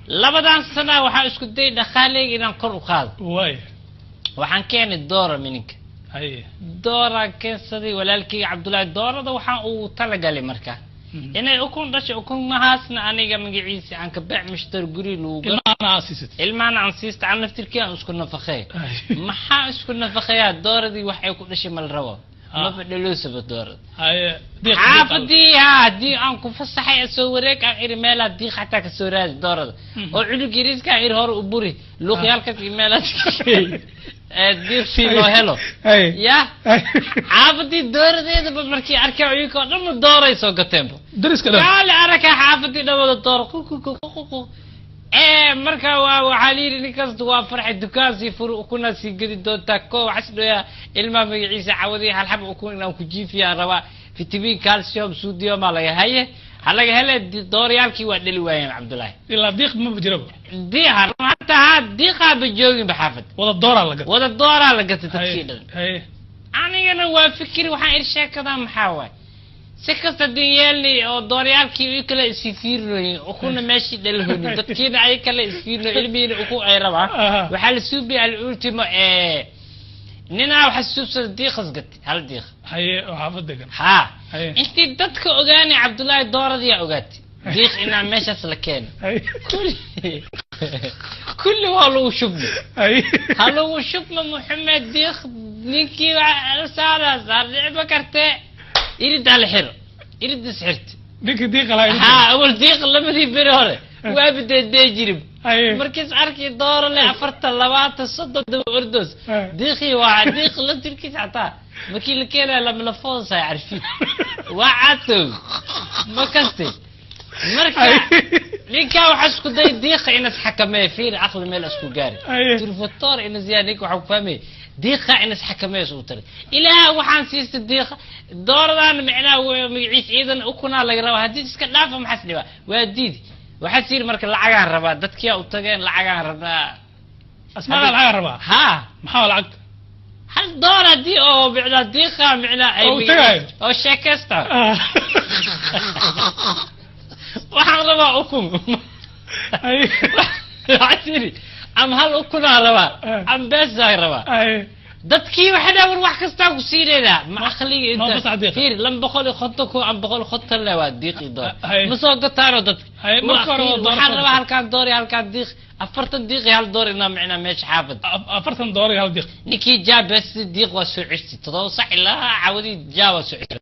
Labadan sana waxaan isku dayay dhaqaaleyga inaan kor u qaado. Waay. Waxaan keenay doora mininka. Dooraan keensaday walaalkeyga Cabdullaahi. Doorada waxaan ugu talagalay marka inay ukun dhashay, ukunmahaasna aniga magaciisa aan ka beec mushtar, guri lagu galo. Ilmahana aad siisatid. Ilmahana aan siista, aan naftirkii aan isku nafaqeey. Maxaa isku nafaqeeyaa? Dooradii waxay ku dhashay mal rabo. Maba dhaloosaba doorada. Haye, diiq. Xaafadii ha haddii aan ku fasaxay soo wareeg aan iri, meelaa diiq xataa kasoo raadi doorada oo cunug yariiska iri hore u buri luuqyaalkas iyo meelaas diiq si loo helo. Ya, xaafadii dooradeedaba markii arkay uyunkoo dhan ma dooray soo gateenba. Dariska dhan. Kaale araka, xaafadii dhan wada dooro ku ku ku ku ku. Marka waa waxaa la yidhi nin kasta waa farxay, dukaan sii furi, ukunaa sii gedi doontaa. Ko waxaa isdhoyaa ilmaha magaciisa cawadii hal xab ukun inaan ku jiifiyaan rabaa, vitamin, calcium, sodium aa laga haye, ha laga hele. Dooryaalkii waa dheli waayeen, Cabdullaahi. Ilaa diiq maba jiraba. Diiqa hataa ha diiqaaba jooginba xaafad. Wada dooraa la gata. Wada dooraa la gatay dadkii dhan. Anigana waa fikri, waxaan iri sheekadaa maxaa waay? Si kasta din yeelni oo dooryaalkii u kale isfiirnoyin, ukuna meeshii dhalhonin, dadkiina ay kale isfiirno, ilmihiina ukun ay rabaan. Waxaa la suubiya alultimo ninaa waxaa suubsada diiqas gatay, hal diiq. Haye, oo xaafad degan. Haa. Intii dadka ogaanay, Cabdullaahi, dooradiyaa ogaatay diiq inaa meeshaas la keeno. Kulli kulli waa lagu shubmay. Ha lagu shubma, Muxamed, diiq ninkii saara saar dhicba kartee, iridaa la xiro, iridis xirta. Ninkii diiqa lahaa. Haa, awal diiq lamadii beri hore waa bideedee jirib. Markiis arkii dooro le 40, 20, 30 daba ordos. Diiqii waa diiq la tirkiis xataa markii la keenaya lamalafoosay carfiid waa catow ma kaste. Marka ninkaa waxaa isku day diiqa inas xakameeyo. Fiir, caqli meel isku gaari. Turfatoor inas yaa ninka waxaa ku fahmaya diiqa inas xakameeyo isku taray. Ilaah waxaan siistay diiqa dooradaan micnaha magaciis ciidan ukunaa laga rabaa, haddii iska dhaafa maxaas dhibaa? Waa diidi. Waxaa siiri marka lacagaan rabaa, dadkiyaa u tageen, lacagaan rabnaa. Asmaada lacagaa rabaa? Haa. Maxaa lacagta? Hal door haddii oo micnaa diiqa micnaa ay Oo u tagaayo? Oo sheekaysta. Waxaan rabaa ukun. Waxaa tiri ama hal ukunaa rabaa ama beesaa rabaa. Dadkii waxay dhahan, war wax kastaa ku siineynaa, ma aqliga ma inta fasax diiqa. Fiir, 250,000 ama 150 le waa diiqi door. Haye. Ma soo gataano dadka. Marka hore waa door waxaan soo rabaa gata. Halkaan door iyo halkaan diiq, 40 diiq iyo hal door inaa micnaa meesha xaafad. 40 door iyo hal diiq. Ninkii jaa bees diiq waa soo ceshti 7 sac ilaa cawadii jaa waa soo ceshti.